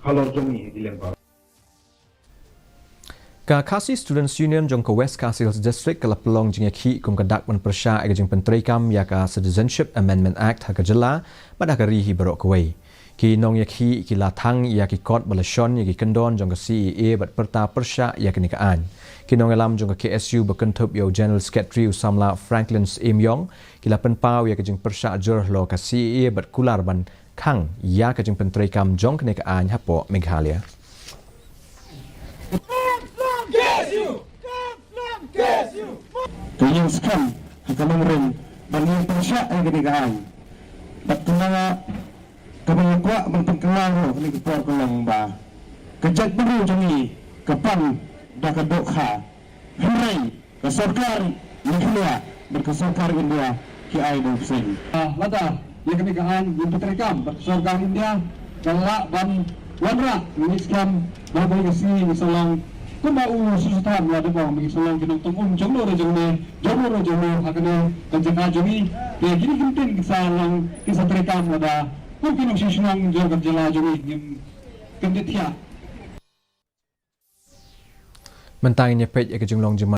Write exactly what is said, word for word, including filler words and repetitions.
halor jong ngi ha ki liang baroh. Ka Khasi Students Union jong ka West Khasi Hills District ka la pynlong jingïakhih kum ka dak ban pyrshah ïa ka jingpyntreikam ïa ka Citizenship Amendment Act ha ka jylla bad ha ka ri hi baroh kawei. Ki nongïakhih ki la thang ïa ki kot ba la shon ïa ki kyndon jong ka C A A bad pyrta pyrshah ïa kane ka aiñ. Ki nongïalam jong ka K S U ba kynthup ïa u General Secretary u samla Franklin Syiem Ïong ki la pynpaw ïa ka jingpyrshah jur halor ka C A A bad kular ban khang ïa ka jingpyntreikam jong kane ka aiñ hapoh Meghalaya. Ka ïing skhem ha ka nongrim ban ïeng pyrshah ïa kane ka aiñ. Bad kane ka ba ngi kwah ban pynkylla ruh kane ka por ka long ba ka jaitbynriew jong ngi ka pan da ka dohkha. Hynrei ka sorkar Meghalaya bad ka sorkar India ki ai da u bseiñ. Ah, lada ïa kane ka aiñ ngim pyntreikam bad ka sorkar India ka lah ban wanrah, ngi skhem ba ka C A A ngi sa long kumba u Sir Suthan u la dep ong, ngi sa long ki nongtong um jong no re jong ne, jong no re jong no ha kane ka jaka jong ngi. Te kine ki ktien ki sa long ki sa treikam lada kum ki nongshong shnong jong ka jylla jong ngi ngim kyndit thiah. Mynta ngin ïa peit ïa ka jinglong jingma